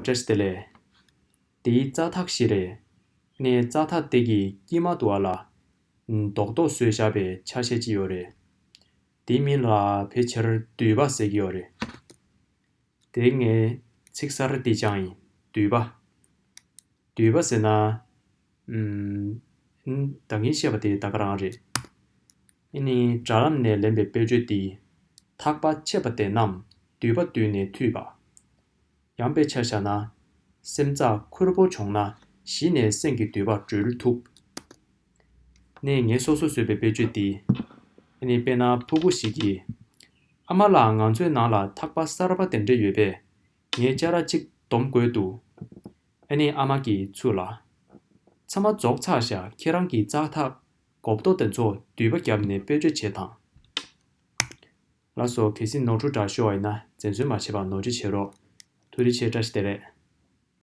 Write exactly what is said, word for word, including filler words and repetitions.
བཀྲ་ཤིས་བདེ་ལེགས། དེའི་རྩ་ཐག་ཞིག་རེད། ནས་རྩ་ཐག་དེ་གི་དཀྱིལ་མ་དུ་བ་ལ། རྡོག་རྡོག་བཟོས་བཞག་པའི་ཆ་ཤས་ཅིག་ཡོད་རེད། དེའི་མིང་ལ་ཕལ་ཆེར་མདུད་པ་ཟེར་གྱི་ཡོད་རེད། དེ་ངའི་ཚིག་གསར་དེ་ཅང་ཡིན། མདུད་པ། མདུད་པ་ཟེར་ན། ཨམ། ད་གིན་བཤད་པ་དེ་ད་ག་རང་རེད། ཨ་ནི་དྲ་ལམ་ནས་ལེན་པའི་དཔེར་བརྗོད་འདི། ཐག་པ་ཆད་པ་དེ་རྣམས་མདུད་པ་བསྡུས་ནས་མཐུད་པ། ཡང་དཔེ་ཆ་བཞག་ན། སེམས་རྩ་ཁུར་པོ་བྱུང་ན་གཞི་ནས་སེམས་ཀྱི་མདུད་པ་སྒྲོལ་ཐུབ། ནས་ངས་སོ་སོ་བཟོས་པའི་དཔེར་བརྗོད་འདི། ཨ་ནི་དཔེར་ན་ཕྲུ་གུ་ཞིག་གིས། ཨ་མ་ལགས། ང་ཚོའི་ནང་ལ་ཐག་པ་གསར་པ་དེ་འདྲ་ཡོད་པས། ངས་ཅ་ར་གཅིག་སྡོམ་དགོས་འདུག། ཨ་ནི་ཨ་མ་གིས་ཚུར་ལ། ཚང་མ་རྫོགས་ཚར་ཤག། ཁྱེད་རང་གིས་རྩ་ཐག་གོག་རྡོག་དེ་ཚོ་མདུད་པ་བརྒྱབ་ནས་དཔེར་བརྗོད་བྱེད་དང་། ལགས་སོ། གལ་སྲིད་ནོར་འཁྲུལ་འདྲ་ཤོར་བ་ཡིན་ན་འཛེམ་ཟོན་མ་བྱེད་པར་ནོར་འཁྲུལ་བྱེད་རོགས། ཐུགས་རྗེ་ཆེ། བཀྲ་ཤིས་བདེ་ལེགས།